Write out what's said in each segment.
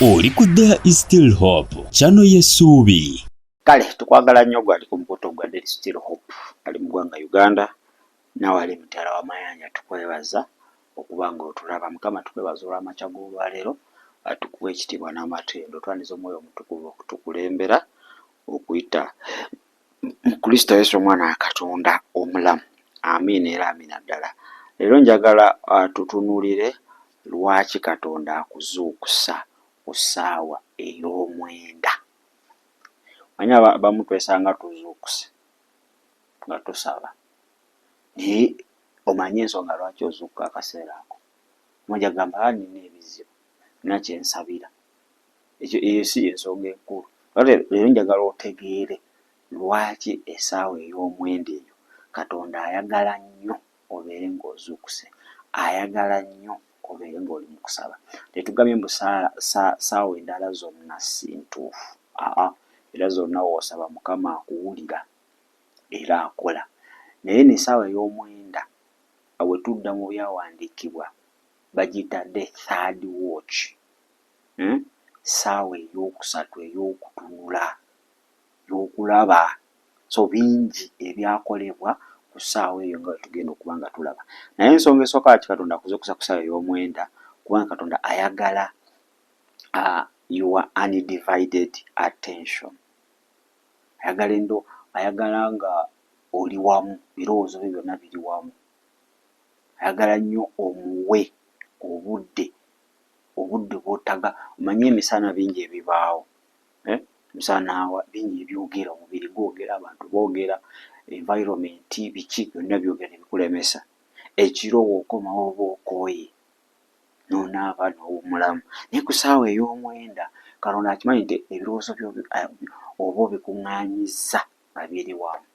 Oli ku There is Still Hope, channel y'essuubi. Kale tukwagala nnyo gwali ku mukutu gwa There is Still Hope ali mu ggwanga Uganda, naawe ali emitala w'amayanja, tukwebaza okuba nga otulaba. Mukama tukwebaza olw'amakya g'olwaleero, tukuwa ekitiibwa n'amatendo. Twaniza Omwoyo Omutukuvu okutukulembera okuyita mu Kristo Yesu Omwana wa Katonda omulamu. Amiina era amiina ddala. Leero njagala tutunuulire lwaki Katonda akuzuukusa ku ssaawa ey'omwenda. Omanyi abamu twesanga tuzuukuse nga tusaba, naye omanyi ensonga lwaki ozuukuka akaseera ako? Omu ajja kugamba, "Ah, nnina ebizibu, nnina kye nsabira." Ekyo eyo si y'ensonga enkulu. Leero njagala otegeere lwaki essaawa ey'omwenda eyo Katonda ayagala nnyo obeere ng'ozuukuse, ayagala nnyo obeere ng'oli mu kusaba. Tetugambye mbu ssaawa endala zonna si ntuufu, aa, era zonna w'osaba Mukama akuwulira era akola. Naye nno essaawa ey'omwenda we tudda mu byawandiikibwa bagiyita the third watch, Ssaawa ey'okusatu ey'okutunula, ey'okulaba. So bingi ebyakolebwa ku ssaawa eyo nga bwe tugenda okuba nga tulaba. Naye ensonga esooka lwaki Katonda akuzuukusa ku ssaawa ey'omwenda, kubanga Katonda ayagala your undivided attention. Ayagala endo ayagala nga oli wamu, ebirowoozo byo byonna biri wamu. Ayagala nnyo omuwe obudde, obudde bw'otaga. Omanyi emisana bingi ebibaawo, eh? Emisana bingi ebyogera, omubiri gwogera, abantu boogera, environment, biki byonna byogera ne bikulemesa. Ekiro w'okomawo oba okooye, n'onaaba n'owummulamu. Naye ku ssaawa ey'omwenda Katonda akimanyi nti ebirowoozo byo oba obikuŋŋaanyizza nga biri wamu.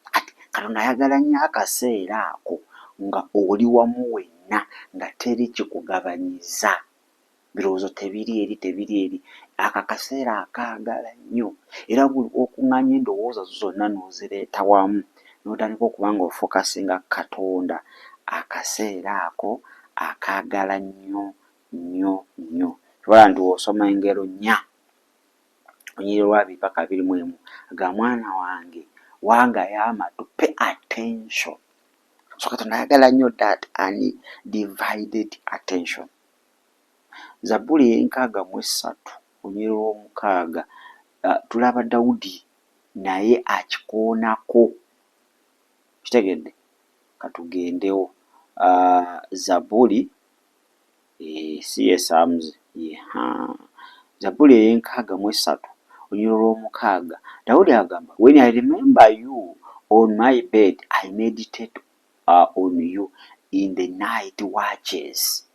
Kati Katonda ayagala nnyo akaseera ako nga oli wamu wenna, nga teri kikugabanyiza. Birowoozo tebiri eri, tebiri eri. Ako akaseera akaagala nnyo, era buli lw'okuŋŋaanya endowooza zo zonna n'ozireeta wamu n'otandika okuba nga ofocusinga Katonda, akaseera ako akaagala nnyo nnyo nnyo. Ky'ova olaba nti bw'osoma Engero 4 olunyiriri lwa 20 paka 21, agamba, "Mwana wange, wangayo amatu, pay attention." So Katonda ayagala nnyo that undivided attention. Zabbuli ey'e 63 olunyiriri lw'omukaaga, tulaba Dawudi naye akikoonako. Kitegedde? Katugendewo. Zabbuli si ye Psalms, Zabbuli ey'e 63 olunyiriri lw'omukaaga, Dawudi agamba, "When I remember you on my bed, I meditate on you in the night watches."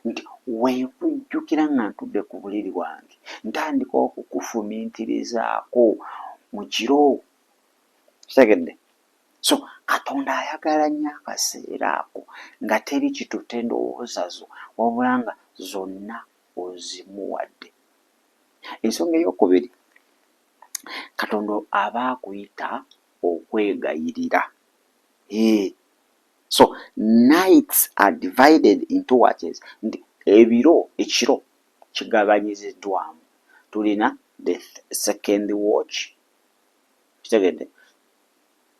Nti we nkujjukira nga ntudde ku buliri bwange, ntandika okukufumiitirizaako mu kiro. Kitegedde? So Katonda ayagala nnyo akaseera ako nga teri kitutte ndowooza zo, wabula nga zonna ozimuwadde. Ensonga ey'okubiri, Katonda aba akuyita okwegayirira. So nights are divided into watches, nti ebiro, ekiro kigabanyiziddwamu. Tulina the second watch, kitegedde,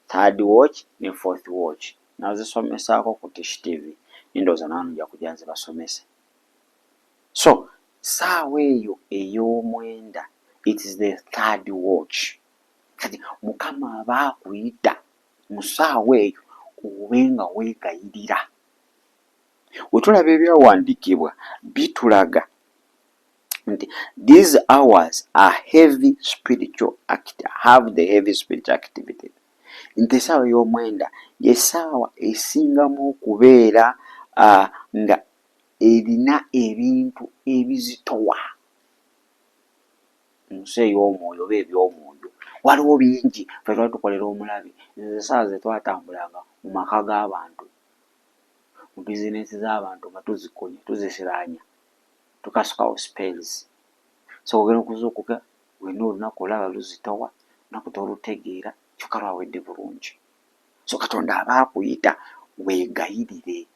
third watch ne fourth watch. Nazisomesaako ku Tish TV, nindowooza nawe nja kujja nzibasomese. So ssaawa eyo ey'omwenda, it is the third watch. Kati Mukama aba akuyita mu ssaawa eyo obe nga weegayirira. We tulaba ebyawandiikibwa bitulaga nti these hours are heavy spiritual act have the heavy spiritual activity, nti essaawa ey'omwenda y'essaawa esingamu okubeera nga erina ebintu ebizitowa mu nsi ey'omwoyo oba eby'omwoyo. Waliwo bingi ffe twali tukolera omulabe. Ezo essaawa ze twatambulanga mu maka g'abantu, mu bizinensi z'abantu, nga tuzikonya, tuzisiraanya, tukasukawo spells. So ogenda okuzuukuka wenna olunaku olaba luzitowa, olunaku tolutegeera, kyokka lwawedde bulungi. So Katonda aba akuyita weegayirire.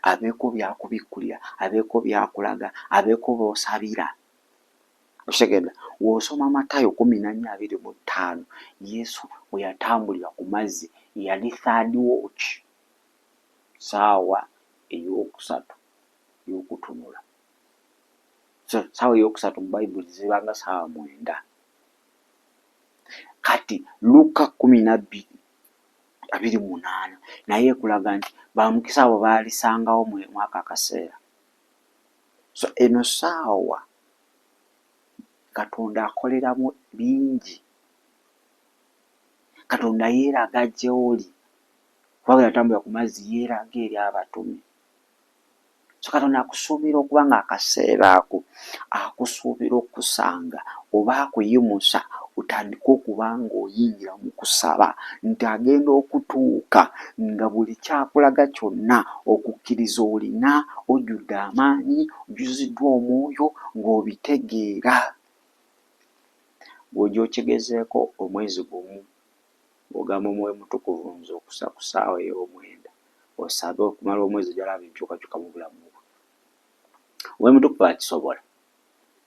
Abeeko by'akubikkulira, abeeko by'akulaga, abeeko b'osabira. Okitegedde? W'osoma Matayo 14:25, Yesu we yatambulira ku mazzi yali third watch, ssaawa ey'okusatu ey'okutunula. So ssaawa ey'okusatu mu Bayibuli ziba nga ssaawa 9. Kati Luka 12:28 naye ekulaga nti bamukisa abo baalisangawo mu ako akaseera. So eno ssaawa Katonda akoleramu bingi. Katonda yeeraga gy'oli kubanga yatambulira ku mazzi yeeraga eri abatume. So Katonda akusuubira okuba nga akaseera ako akusuubira okusanga oba akuyimusa otandike okuba ng'oyingira mu kusaba nti agenda okutuuka nga buli kyakulaga kyonna okukkiriza olina, ojjudde amaanyi, ojjuziddwa omwoyo ng'obitegeera. Bw'ojja okigezeeko omwezi gumu ng'ogamba Omwoyo Omutukuvu nze okusa ku ssaawa ey'omwenda osabe okumala omwezi ojja laba enkyukakyuka mu bulamu bwo. Omwoyo Omutukuvu akisobola.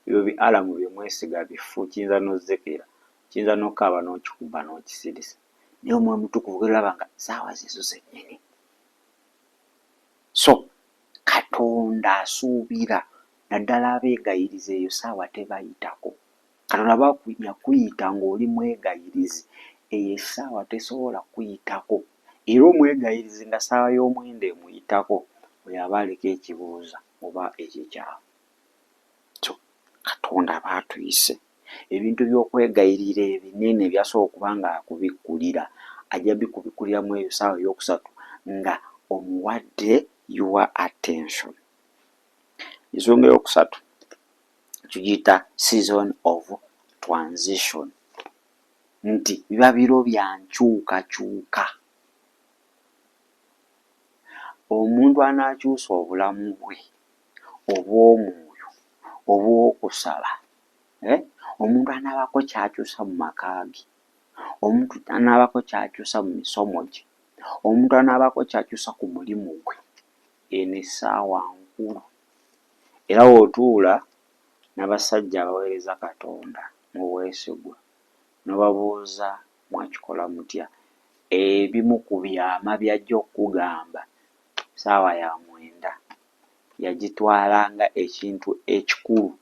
Ebyo bi alamu bye mwesiga bifu kiyinza n'ozekera, kiyinza n'okukaaba n'okikuba n'okisirisa. Naye Omwoyo Omutukuvu gwe nga ssaawa zezo zennyini. So Katonda asuubira naddala abeegayirizi eyo ssaawa tebayitako. Katonda aba yakuyita ng'oli mwegayirizi, eyo essaawa tesobola kuyitako. Era omwegayirizi nga ssaawa y'omwenda emuyitako oyo aba aliko ekibuuza oba ekikyamu. So Katonda aba atuyise. Ebintu by'okwegayirira ebinene by'asobola okuba nga akubikkulira ajja bikubikkulira mu eyo ssaawa ey'okusatu nga omuwadde your attention. Ensonga ey'okusatu tugiyita season of transition nti biba biro bya nkyukakyuka. Omuntu anaakyusa obulamu bwe obw'omwoyo, obw'okusaba, eh? Omuntu anaabako ky'akyusa mu maka ge, omuntu anaabako ky'akyusa mu misomo gye, omuntu anaabako ky'akyusa ku mulimu gwe, eno essaawa nkulu. Era w'otuula n'abasajja abaweereza Katonda mu bwesigwa n'obabuuza mwakikola mutya, ebimu ku byama by'ajja okukugamba ssaawa ya 9 yagitwala nga ekintu ekikulu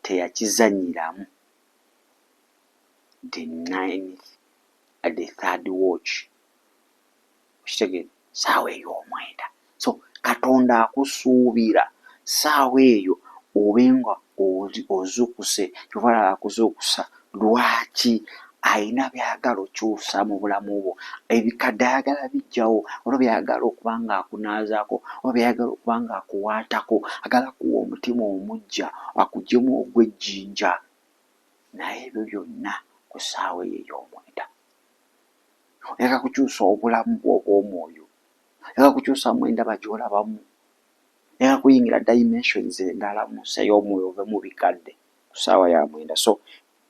teyakizannyiramu. The ninth, the third watch. Okitegedde? Ssaawa ey'omwenda. So Katonda akusuubira ssaawa eyo obe nga ozuukuse ky'ova olaba akuzuukusa. Lwaki? Alina by'ayagala okyusa mu bulamu bwo. Ebikadde ayagala biggyawo, waliwo by'ayagala okuba ng'akunaazaako, oba by'ayagala okuba ng'akuwaatako, ayagala kuwa omutima omuggya akuggyemu ogw'ejjinja. Naye ebyo byonna ku ssaawa eyo ey'omwenda. Oyagala kukyusa obulamu bwo obw'omwoyo, oyagala kukyusamu endaba gy'olabamu, oyagala kuyingira dimensions endala mu nsi ey'omwoyo ove mu bikadde ku ssaawa ya 9. So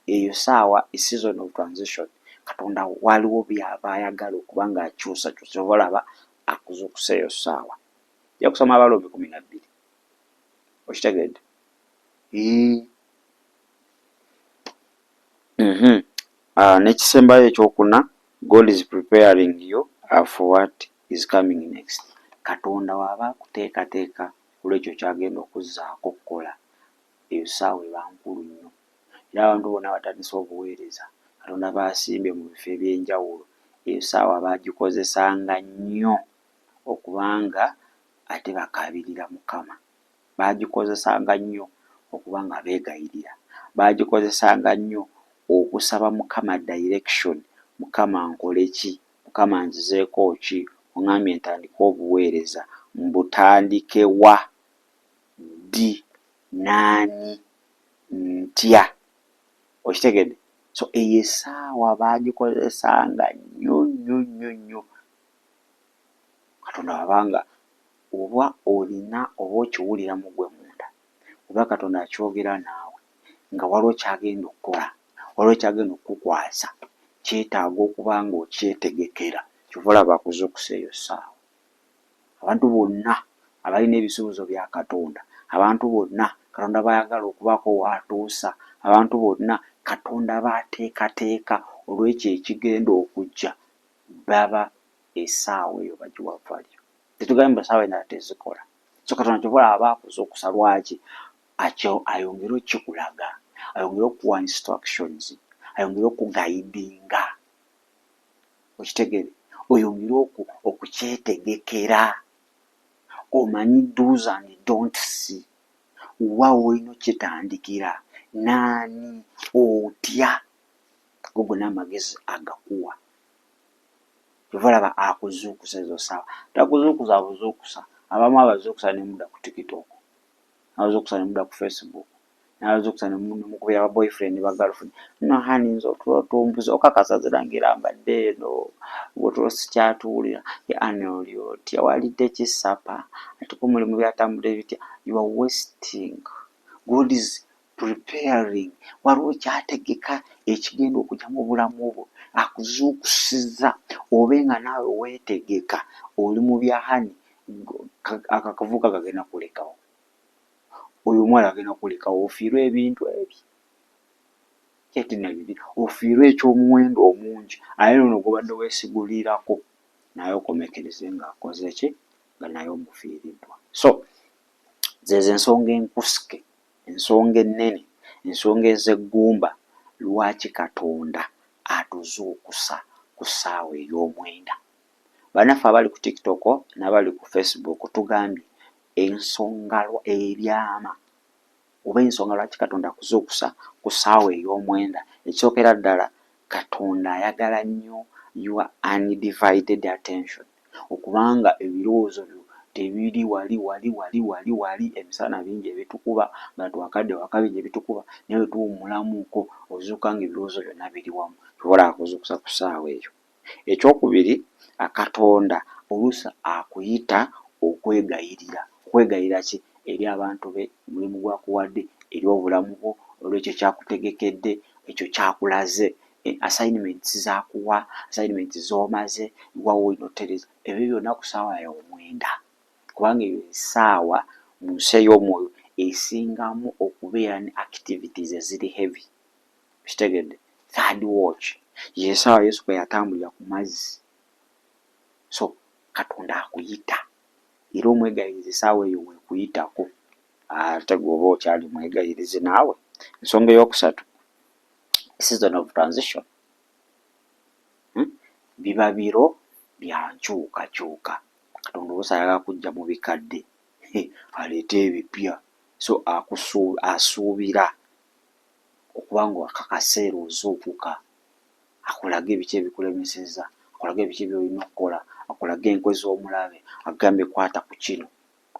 eyo ssaawa season of transition. Katonda waliwo by'aba ayagala okuba ng'akyusakyusa ky'ova olaba akuzuukusa eyo ssaawa. Nja kusoma Abaruumi 12. Okitegedde? Eeh. N'ekisembayo ekyokuna, God is preparing you for what is coming next. Katonda w'aba akuteekateeka ku lw'ekyo ky'agenda okuzzaako okukola, eyo ssaawa eba nkulu nnyo. Era abantu bonna abatandise obuweereza Katonda b'asimbye mu bifo eby'enjawulo, eyo ssaawa baagikozesanga nnyo okuba nga ate bakaabirira Mukama. Baagikozesanga nnyo okuba nga beegayirira. Baagikozesanga nnyo okusaba Mukama direction, Mukama nkole ki? Mukama nzizeeko ki? Oŋŋambye ntandike obuweereza, mbutandike wa? Ddi? N'ani? Ntya? Okitegedde? So eyo essaawa baagikozesanga nnyo nnyo nnyo nnyo. Katonda bw'aba nga oba olina oba okiwulira mu ggwe munda oba Katonda akyogera naawe nga waliwo ky'agenda okukola, waliwo ky'agenda okukukwasa kyetaaga okuba ng'okyetegekera ky'ova olaba akuzuukusa eyo ssaawa. Abantu bonna Abalina ebisuubizo bya Katonda, abantu bonna Katonda b'ayagala okubaako w'atuusa, abantu bonna Katonda b'ateekateeka olw'ekyo ekigenda okujja, baba essaawa eyo bagiwa value. Tetugambye mbu essaawa endala tezikola. So Katonda kyova olaba aba akuzuukusa lwaki? Ayongere okukikulaga, ayongere okukuwa instructions, ayongere okugayidinga. Okitegere? Oyongere okukyetegekera. Omanyi do's and don'ts, wa w'olina okkitandikira, n'ani, otya, ago gonna amagezi agakuwa. Kyova olaba akuzuukusa ezo ssaawa. Takuzuukusa buzuukusa, abamu abazuukusa ne mudda ku TikTok, n'abazuukusa ne mudda ku Facebook, n'abazuukusa ne mukubira ba boyfriend ne ba girlfriend. Nno honey nze otulo tumbuze, okakasa nze nange era mbadde eno, otulo sikyatuwulira. Honey oli otya, walidde ki supper? Ate ku mulimu byatambudde bitya? You are wasting. God is preparing. Waliwo ky'ategeka ekigenda okujja mu bulamu bwo. Akuzuukusizza obe nga naawe weetegeka oli mu bya honey, ako akavubuka kagenda kulekawo. Oyo omuwala agenda kulekawo ofiirwe ebintu ebyo. Bibi ofiirwe eky'omuwendo omungi ate n'ono gw'obadde weesigulirako naye okomekkereze ng'akoze ki? Nga naye omufiiriddwa. So zeezo ensonga enkusike, ensonga ennene, ensonga ez'eggumba lwaki Katonda atuzuukusa ku ssaawa ey'omwenda. Bannaffe abali ku TikTok n'abali ku Facebook tugambye ensonga ebyama oba ensonga lwaki Katonda akuzuukusa ku ssaawa ey'omwenda. Ekisookera ddala Katonda ayagala nnyo your undivided attention, okubanga ebirowoozo byo tebiri wali wali wali wali wali. Emisana bingi ebitukuba nga twakadde waka bingi ebitukuba, naye bwe tuwummulamuko ozuukuka ng'ebirowoozo byonna biri wamu. Kyova olaba akuzuukusa ku ssaawa eyo. Ekyokubiri, Katonda oluusi akuyita okwegayirira. Okwegayirira ki? Eri abantu be, omulimu gw'akuwadde, eri obulamu bwo, olw'ekyo ky'akutegekedde, ekyo ky'akulaze, assignments z'akuwa, assignments z'omaze, wa w'olina otutereeza. Ebyo byonna ku ssaawa y'omwenda. Kubanga eyo essaawa mu nsi ey'omwoyo esingamu okubeera ne activities eziri heavy. Okitegedde? Third watch y'essaawa Yesu kwe yatambulira ku mazzi. So Katonda akuyita era omwegayirizi essaawa eyo weekuyitako ate ggwe oba okyali mwegayirizi naawe. Ensonga eyookusatu, season of transition. Biba biro bya nkyukakyuka. Katonda oluusi ayagala kuggya mu bikadde aleete ebipya. So asuubira okuba nga akaseera ozuukuka akulage biki ebikulemesezza, akulage biki by'olina okukola, akulage enkwe z'omulabe, akugambe kwata ku kino.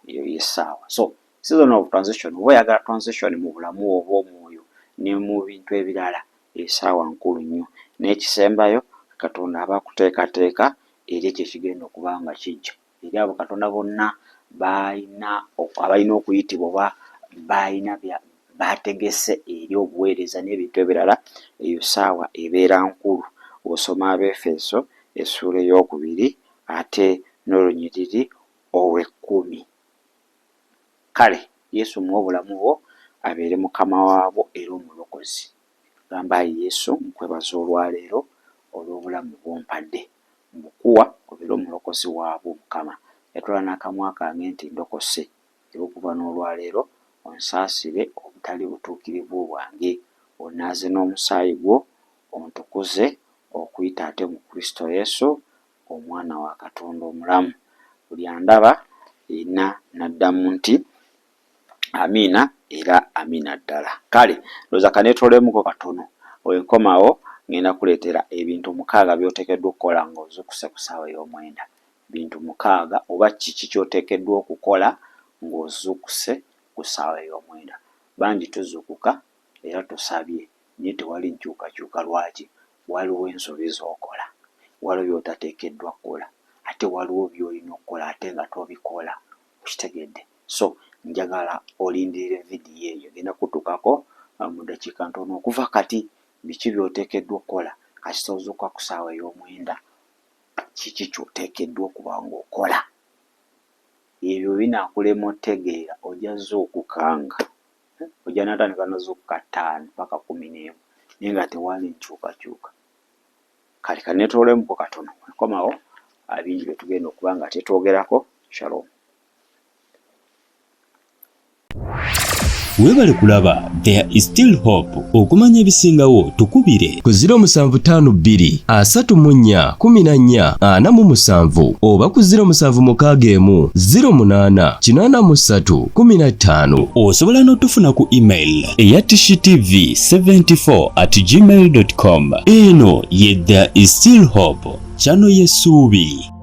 Eyo y'essaawa. So season of transition, oba oyagala transition mu bulamu bwo obw'omwoyo ne mu bintu ebirala, essaawa nkulu nnyo. N'ekisembayo, Katonda aba akuteekateeka eri ekyo ekigenda okuba nga kijja. Eri abo Katonda bonna b'alina abalina okuyitibwa oba b'alina b'ategese eri obuweereza n'ebintu ebirala, eyo ssaawa ebeera nkulu. Bw'osoma Abeefeso essuula eyookubiri ate n'olunyiriri olw'ekkumi. Kale Yesu muwe obulamu bwo abeere Mukama waabwo era Omulokozi. Gamba ayi Yesu nkwebaza olwaleero olw'obulamu bw'ompadde. Mbukuwa obeere Omulokozi waabwo Mukama. Yatula n'akamwa kange nti ndokose era okuva n'olwaleero onsaasire obutali butuukirivu bwange. Onnaaze n'omusaayi gwo ontukuze okuyita ate mu Kristo Yesu Omwana wa Katonda omulamu. Buli andaba yenna n'addamu nti amiina era amiina ddala. Kale ndowooza kaneetoololemuko katono. Bwe nkomawo ngenda kukuleetera ebintu mukaaga by'oteekeddwa okukola ng'ozuukuse ku ssaawa ey'omwenda. Bintu mukaaga oba kiki ky'oteekeddwa okukola ng'ozuukuse ku ssaawa ey'omwenda. Bangi tuzuukuka era tusabye naye tewali nkyukakyuka lwaki? Waliwo ensobi z'okola, waliwo by'otateekeddwa kukola ate waliwo by'olina okukola ate nga tobikola. Okitegedde? So njagala olindirire vidiyo eyo egenda kukutuukako mu ddakiika ntono okuva kati. Biki by'oteekeddwa okukola kasita ozuukuka ku ssaawa ey'omwenda? Kiki ky'oteekeddwa okuba ng'okola? Ebyo binaakulema otegeera, ojja zuukukanga, ojja natandika nozuukuka 5 paka 11, naye nga tewali nkyukakyuka. Kale kanetoolemuko katono, nkomawo bingi bye tugenda okuba nga tetwogerako. Shalom. Webale kulaba There is still hope. Okumanya ebisingawo tukubire ku 0752 34 14 47 oba ku 0761 08 83 15. Osobola n'otufuna ku email eya tishtv74 at gmail.com. Eno ye There is still hope, channel y'essuubi.